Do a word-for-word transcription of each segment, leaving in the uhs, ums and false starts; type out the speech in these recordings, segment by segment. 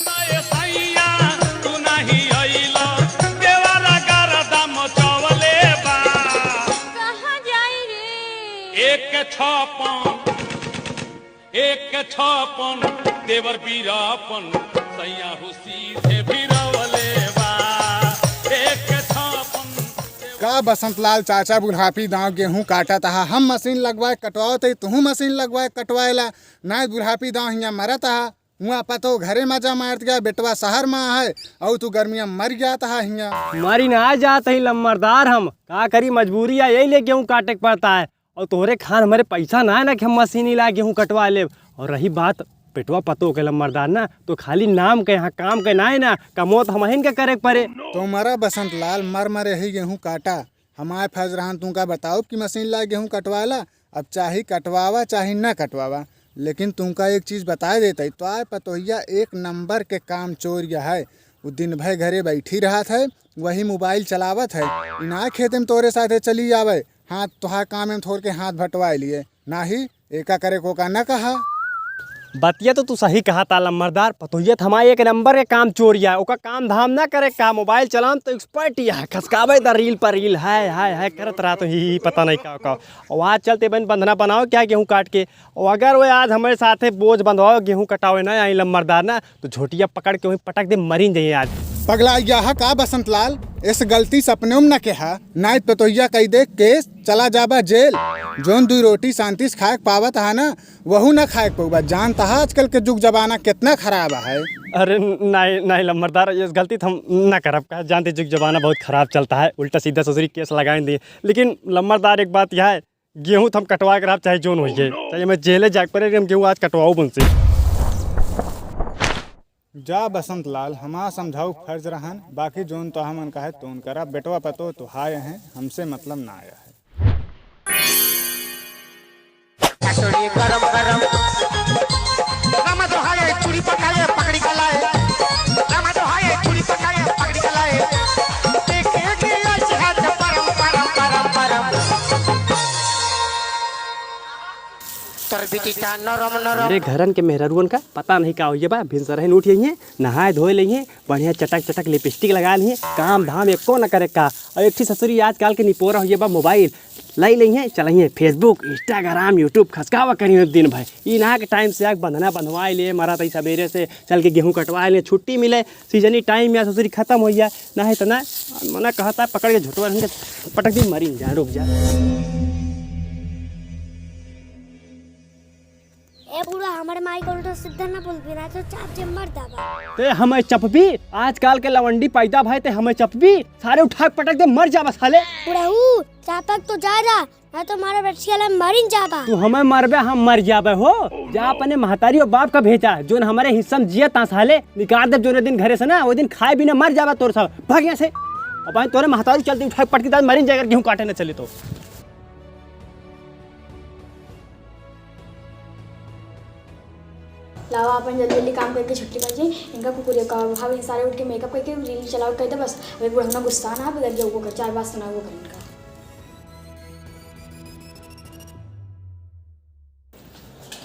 ए सैया, तू नाही अइला, देवरा गरदा मचवले बा। कहाँ जाई रे? एक छपन, एक छपन, देवर बीरापन, सैया हो सीधे भिरवले बा। एक छपन, देवर का बसंत लाल चाचा बुढ़ापी दाँव गेहूँ काटत हा, हम मशीन लगवाए कटवावत ही, तुहूँ मशीन लगवाए कटवाएला, नाय बुढ़ापी दाँव हियाँ मरत हा। हुआँ पतो घरे मजा मारत गया, बेटवा शहर मा है, अउ तू गर्मिया मर गया तहा हियाँ। मरी ना जात ही लम्बरदार हम, का करी मजबूरी आ, यही ले गेहूँ काटे के पड़ता है। अउ तोहरे खान हमरे पैसा ना है ना कि हम मशीन ला गेहूँ कटवा लेब। अउ रही बात बेटवा पतो के लम्बरदार ना, तो खाली नाम के यहाँ काम के ना है ना, कमो तो हमहिन के करे के पड़े। तो मरा बसंत लाल, मर मरे ही गेहूँ काटा। हमार फर्ज रहन तुमका बताउब कि मशीन ला गेहूँ कटवाला। अब चाही कटवावा चाही ना कटवावा, लेकिन तुमका एक चीज बताए देत ही, तोहार पतोहिया एक नंबर के काम चोरिया है। उ दिन भर घरे बैठी रहत है, वही मोबाइल चलावत है। इना खेते में तोरे साथे चली आवे, हाथ तोहार काम में थोर के हाथ भटवाए लिए। नाही, एका करे को का न कहा। बतिया तो तू सही कहा ता लम्बरदार, पतोहिया त हमार एक नंबर के काम चोरिया है, ओका काम धाम ना करे का, मोबाइल चलान तो एक्सपर्ट ही है, खसकावे द रील पर रील, हाय हाय हाय करत रहा तो ही, ही पता नहीं का का। और आज चलते बन बंधना बनाओ क्या गेहूँ काट के, और अगर वो आज हमारे साथे बोझ बंधवाओ गेहूँ कटावे ना आई लम्बरदार ना, तो झोटिया पकड़ के वहीं पटक दे, मरिन जाइए आज। पगला गया है का बसंत लाल, इस गलती सपने में न कहा, नाइत पतोहिया कही दे केस चला जाबा जेल। जोन दुई रोटी शांति से खाए के पावत हा ना, वहू ना खाए के पउबा। जानता हा आजकल के जुग जमाना कितना खराब है। अरे नाई, नाई लम्बरदार, ये गलती तो हम ना करब का। जानते जुग जमाना बहुत खराब चलता है, उल्टा सीधा ससुरी केस लगाए दिए। लेकिन लम्बरदार एक बात यह है, गेहूँ तो हम कटवा के रहब चाहे जोन होइए, चाहे हमें जेले जाके पड़े, हम गेहूँ आज कटवाओ उनसे। जा बसंत लाल, हमार समझाऊ फर्ज रहन, बाकी जोन तो हमन कहे तोन करा। बेटवा पतो तो हाय हैं, हमसे मतलब ना आया है। चूड़ी गरम गरम। रामा दोहाए, चूड़ी पकाए, पकड़ी कलाए। रामा दोहाए, चूड़ी पकाए, पकड़ी कलाए। देखे के आज हाथ परम, परम, परम, परम। तोर बिटिया नरम नरम। अरे घरन के मेहररुअन का पता नहीं का होइए बा, भिनसरहिन उठ जइहें, नहाए धोए लइहें, बढ़िया चटक चटक लिपस्टिक लगा लिहें, काम धाम एको न करे का। और एक ठे ससुरी आजकल के निपोरा होइए बा मोबाइल, लई लइहें, चलइहें Facebook, Instagram, YouTube, खसकावा करिहें दिन भर। ई ना के टाइम से आके बंधना बंधवाए लिए, मरा तई सबेरे से चल के गेहूँ कटवाए लिए, छुट्टी मिले, सीजनी टाइम या ससुरी खत्म होइए, ना है तो ना, मना कहता पकड़ के झोटवा रंग पटक दी, मरी जा, रुक जा। ए बूढ़ा, हमरे माई का उल्टा सीधा ना बोलबे, ना तो चाप जे मर जाबा। ते हमें चपबी? आजकल के लवंडी पैदा भय, ते हमें चपबी? सारे उठा के पटक दे, मर जाबा साले। बुढ़ऊ, चापक तो जा जा, ना तो मारे बच्चिया ला मरिन जाबा। तू हमें मरबे, हम मर जाबे हो? जा अपने महतारी और बाप का भेजा, जोन हमारे हिस्सा में जिया ता साले, निकाल दे जोने दिन घरे से ना, वो दिन खाए बिना मर जाबा तोर सब। भाग यहाँ से। अब आई तोरे महतारी चलते उठा के पटक दे, मरिन जाएगा गेहूँ काटे ना चले तो। लावा, अपन जल्दी जल्दी काम करके छुट्टी पाई जाई। इनका कुकुरिया का भाव, इन सारे उठ के मेकअप करके रील चलाओ कर दे बस। अबे बुढ़ौना गुस्सा ना, बदल गया वो कर, चार बात सुना वो कर इनका।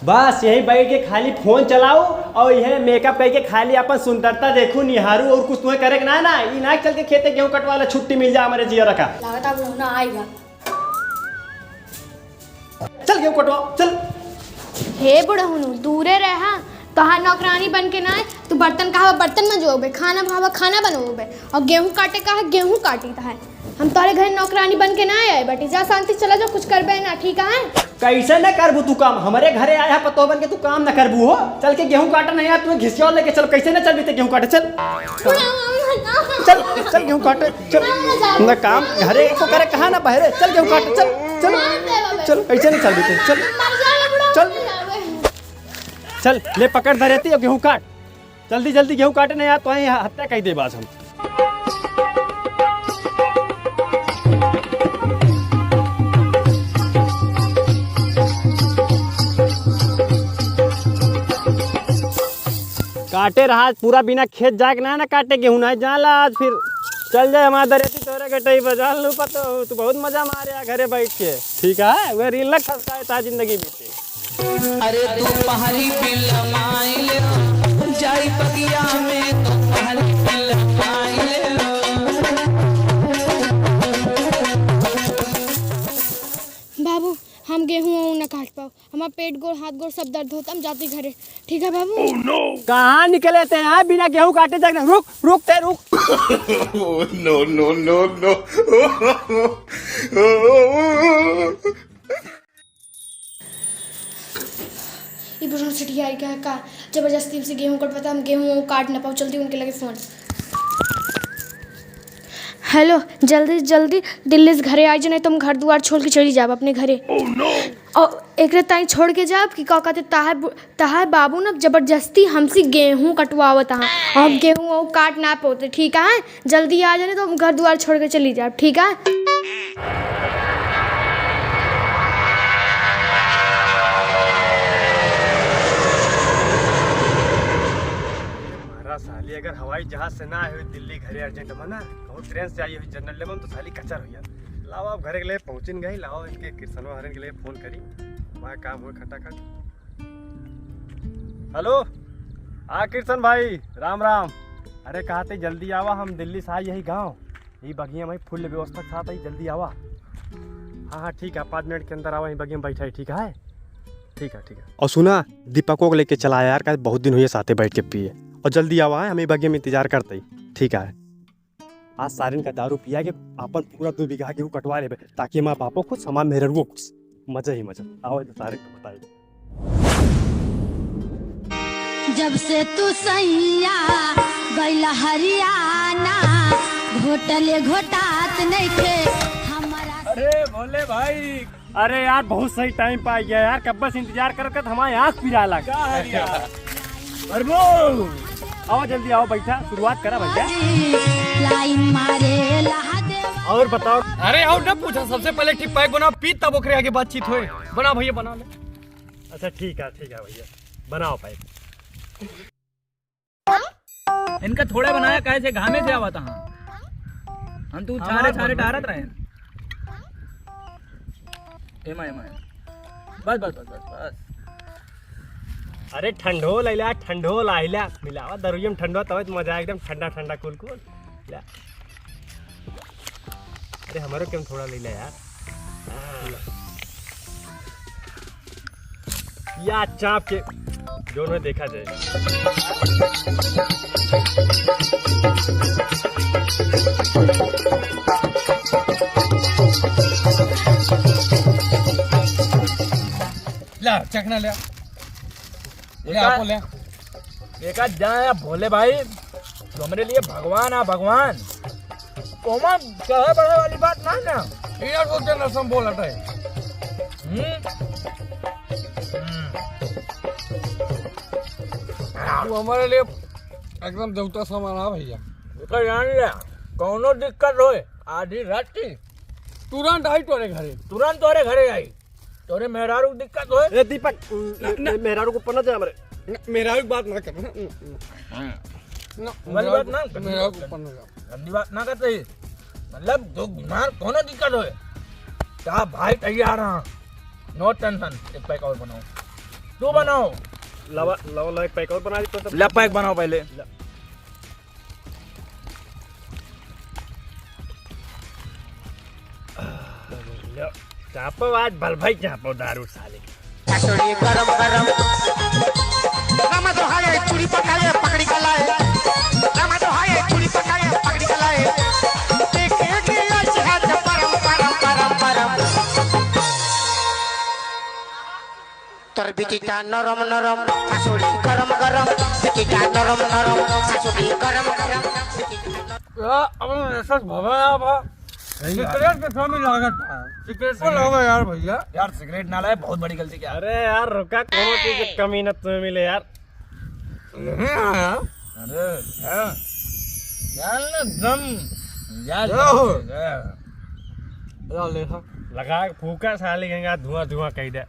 बस यही बैठ के खाली फोन चलाओ और यह मेकअप करके खाली अपन सुंदरता देखो, निहारू, और कुछ तुम्हें करे के ना, ना। ई ना चल के खेते गेहूं कटवा ला, छुट्टी मिल जा हमारे जिया रखा। लागत अब बुढ़ौना आएगा। चल गेहूं कटवा, चल। हे बुढ़हुनु, दूरे रह, हाँ। तोहार नौकरानी बन के ना आए, तू बर्तन कहावा बर्तन मजोबे, खाना कहावा खाना बनोबे, और गेहूं काटे कहा गेहूं काटी तहार। हम तोहरे घर नौकरानी बन के ना आए बाटी, जा शांति चला जा, कुछ करबे ना, ठीक है? कैसे न करबू तू काम? हमारे घरे आया है पतोह बन के, तू काम न करबू हो? चल के गेहूं काटे नहीं आया, तू घिसिया लेके चल, कैसे न चल बीते गेहूं काटे, चल। चल, चल गेहूं काटे, चल। ना काम घरे को करे, कहा ना बहरे, चल गेहूं काटे, चल, चल, चल, ऐसे नहीं चल बीते, चल, चल, चल, ले पकड़ धरेती और गेहूं काट, जल्दी जल्दी गेहूं काटे, नहीं यार तो हत्या कही दे बाज हम। काटे रहा आज पूरा बिना खेत जाके ना, ना काटे गेहूं ना, जान ला आज फिर चल जाए हमारा दरेती तोरे गटई बजान लू पतो, तू बहुत मजा मारे आ घरे बैठ के। ठीक है, वह रील ना खसकाए ता जिंदगी बीते। अरे तू पहाड़ी बिलमाइल जाई बगिया में तो पहले दिल पाई ले लो। बाबू, हम गेहूं वहूं न काट पाओ, हमार पेट गोड़ हाथ गोड़ सब दर्द होता, हम जाती घरे। ठीक है बाबू। कहाँ निकले थे यार, बिना गेहूं काटे जाके? रुक, रुक ते रुक। Oh, no, no, no, no। ई बुढ़ऊ सेठिया आई का, का जबरदस्ती हमसे गेहूं कटवाता, हम गेहूं काट ना पाओ। जल्दी उनके लगे फोन। हेलो, जल्दी जल्दी दिल्ली से घरे आ जाए, नहीं तो हम घर दुआर छोड़ के चली जाब अपने घरे। और एकरे ताई छोड़ के जाब कि का कहते, ताहे बु-, ताहे बाबू ना जबरदस्ती हमसे गेहूं कटवावत हैं, हम गेहूं वो काट ना पाते। ठीक है, जल्दी आ जाने तो हम घर दुआर छोड़ के चली जाब, ठीक है? हमारा साली अगर हवाई जहाज से ना आए हुई दिल्ली घरे अर्जेंट में ना, कहूँ ट्रेन से आई हुई जनरल डब्बा में तो साली कचर हुई है। लाओ, अब घरे के लिए पहुँचिन गई, लाओ इनके किरसनवा हरन के लिए फोन करी, हमारा काम हो खटाखट। हेलो, हाँ किरसन भाई, राम राम। अरे कहा थे जल्दी आवा, हम दिल्ली से आई यही गाँव, यही बगिया में फुल व्यवस्था के साथ आई, जल्दी आवा। हाँ हाँ ठीक है, पाँच मिनट के अंदर आवा, यही बगिया में बैठा है, ठीक है? ठीक है, ठीक है। और सुना, दीपको को लेके चला आया यार, का बहुत दिन हुए साथे बैठ के पिए। और जल्दी आवा है, हम यही बगिया में इंतजार करते ही, ठीक है? आज सारिन का दारू पिया के आपन पूरा दो बीघा गेहूं कटवा लेबे, ताकि हमार बापो खुश, हमार मेहररुओ खुश। मजा ही मजा। आओ इधर सारे को बताई। जब से तू सैया गइला हरियाणा, घोटले घोटात नइखे हमारा। अरे भोले भाई, अरे यार, बहुत सही टाइम पे आ गया यार, कब से इंतजार कर कर हमारी आँख पिरा लग। का है यार? अरे वो, आओ जल्दी आओ, बैठा, शुरुआत करा भैया। लाइन मारे ला देवा। और बताओ। अरे और ना पूछा, सबसे पहले ठीक पैक बनाओ, पी तब ओकरे आगे बातचीत होए। बना भैया, बना ले। अच्छा ठीक है, ठीक है भैया, बनाओ पैक। इनका थोड़ा बनाया, काहे से घामे से आवत हाँ। हम तो हाँ, छारे हाँ, छारे हाँ। टारत रहे। एमा, एमा, एमा। बस, बस, बस, बस, बस। अरे ठंडो लैला, ठंडो लाइला। मिलावा दरुइया में ठंडो, तबे तो मजा एकदम ठंडा, ठंडा, कूल, कूल। ला। अरे हमारो के हम थोड़ा लैला यार। हाँ। या चाप के दोनों देखा जाए। ला, चखना ले। ले, एका, आपो ले। एका जाए भोले भाई, तू हमरे लिए भगवान आ, भगवान। ओमा कहे बढ़े वाली बात ना ना। इधर बोलते ना, सम बोल हटाए। हम्म। हम्म। तू हमारे लिए एकदम देवता समान आ भैया। एका जान ले, कौनो दिक्कत होए, आधी रात की। तुरंत आई तोरे घरे। तुरंत तोरे घरे आई। तोरे मेहरारू के दिक्कत होए? ए दीपक, न, मे-, न। मे-, मेहरारू को पन्ना जाए हमरे। न, मेहरारू की बात ना कर। हाँ। न, वाली बात ना कर। मेहरारू को पन्ना जाए। गंदी बात ना करते ही। मतलब, जो बीमार कोनो दिक्कत होए, क्या भाई तैयार हाँ। No tension, एक पैक और बनाओ। तू बनाओ। लावा, लावा, लावा, एक पैक और बना दे तो सब। ला, पैक बनाओ पहले। ला। चापो आज भल भाई चापो दारू साले। कचौड़ी गरम गरम। रामा दोहाए चूड़ी पकाए पकड़ी कलाए। रामा दोहाए चूड़ी पकाए पकड़ी कलाए। देखे के आज हाथ परम परम परम परम। तोर बिटिटा नरम नरम, सासुड़ी गरम गरम, बिटिटा नरम नरम, सासुड़ी गरम गरम, बिटिटा नरम। या, अब ऐसा भवा या भा। सही बात। सिगरेट के स्वामी लागत है। सिगरेट को लाओ यार भैया। यार, सिगरेट ना लाए, बहुत बड़ी गलती किया। अरे यार, रुका, कोनो चीज की कमी ना तुम्हें मिले यार। नहीं आया। अरे, हाँ। यार ना दम, यार, ओहो। यार। ला ले, हाँ। लगा के फूका साले गंगा धुआं धुआं कह दे।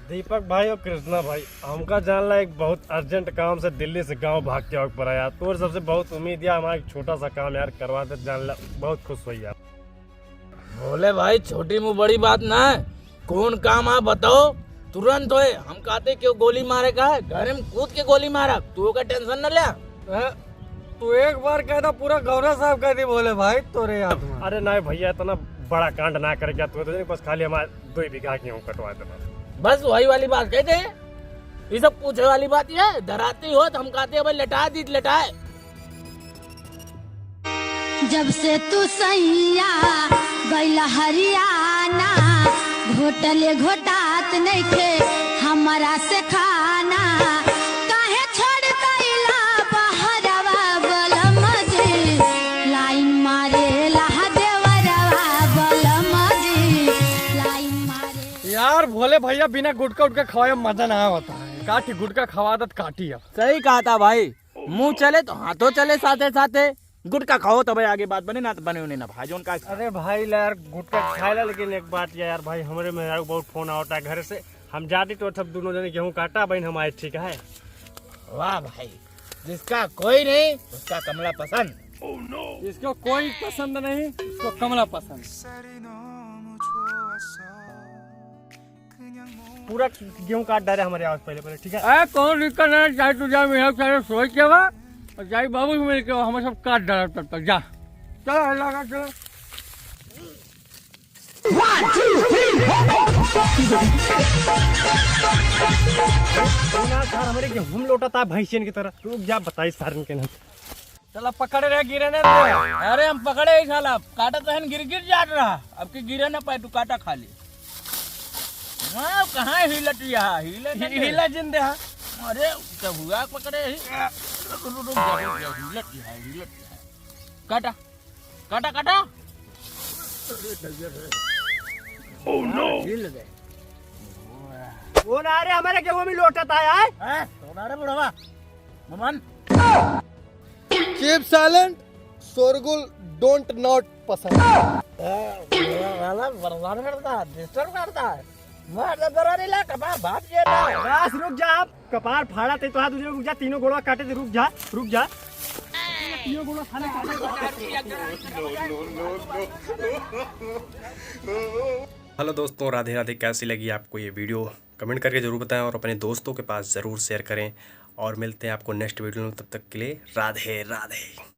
दीपक भाई और कृष्णा भाई, हमका जानला एक बहुत urgent काम से दिल्ली से गांव भाग के आवे के पड़ा यार। तोर सबसे बहुत उम्मीद है, हमारा एक छोटा सा काम यार करवा दे, जानला बहुत खुश होई यार। भोले भाई, छोटी मुँह बड़ी बात ना है, कौन काम आ बताओ, तुरंत होए, हम कहते क्यों गोली मारे का है, घर में कूद के गोली मारा, तू ओकर टेंशन न ले। ए, तू एक बार कह दा, पूरा गौरा साहब कह दी भोले भाई तोरे याद में। अरे नहीं भैया, इतना बड़ा कांड ना करे क्या तू, तो बस खाली हमारे दो ही बीघा गेहूं कटवा देना। बस वही वाली बात कहते हैं, ये सब पूछे वाली बात ये है, डराती हो तो हम कहते हैं भाई लेटा दी, लेटाए। जब से तू सैया गइल हरियाणा, घोटले घोटात नइखे हमरा से खाना। काहे छोड़ गइला बहरवा बलम जी, लाइन मारेला देवरवा बलम जी, लाइन मारे। यार भोले भैया बिना गुटखा उटखा खवाए मजा ना आवता है। काटी गुटखा खवा दत काटी अब। सही कहा था भाई, मुंह चले तो हाथों चले साथे साथे। गुटखा खाओ तबे आगे बात बने, ना तो बने उन्हें ना भाई, जोन का। अरे भाई ला यार, गुटखा खाए ला, लेकिन एक बात या यार भाई, हमरे मेहरारू बहुत फोन आवता है घर से। हम जाती तो सब दोनों जने गेहूं काटा बहन हम आए, ठीक है? वाह भाई, जिसका कोई नहीं उसका कमला पसंद। जिसको कोई पसंद नहीं उसको कमला पसंद। पूरा गेहूं काट डाले हमारे आवाज पहले पहले, ठीक है? ए, कौन दिक्कत है, चाहे तू जा, मेरा सारे सोच के बा, और जाई बाबू से मिल के, हमें सब काट डाला तब तक, जा। चलो, अल्लाह का, चलो। ना सर, हमारे गेहूं लोटा था भैंसियन की तरह। रुक जा, बताई सारन के नाम। चला पकड़ रे, गिरे ना दे। अरे हम पकड़े ही साला, काटा तो हन गिर गिर जात रहा, अब की गिरे ना पाए, तू काटा खाली। हाँ, कहाँ हिलत यहाँ, हिलत ना दे। हिला जिन दे, हाँ। अरे, तो हुआ पकड़े ही। रुक, रुक, रुक, हिलत यहाँ, हिलत यहाँ। काटा, काटा, काटा। Oh no! हिल गए। वो ना रे, हमारे गेहूं में लोटा था यार। हैं? तो ना रे बुढ़वा। ममन। Keep silent, शोरगुल don't not पसंद। वाला बर्बाद करता है, disturb करता है। मार दे दरारी ला, कपार भाप ये ना। बस रुक जा, आप कपार फाड़ा ते तो हाथ उधर रुक जा, तीनों गोड़वा काटे ते रुक जा, रुक जा। तीनों गोड़वा खाने काटे। हेलो दोस्तों, राधे राधे। कैसी लगी आपको ये वीडियो? कमेंट करके ज़रूर बताएं और अपने दोस्तों के पास ज़रूर शेयर करें। और मिलते हैं आपको नेक्स्ट वीडियो में, तब तक के लिए राधे राधे।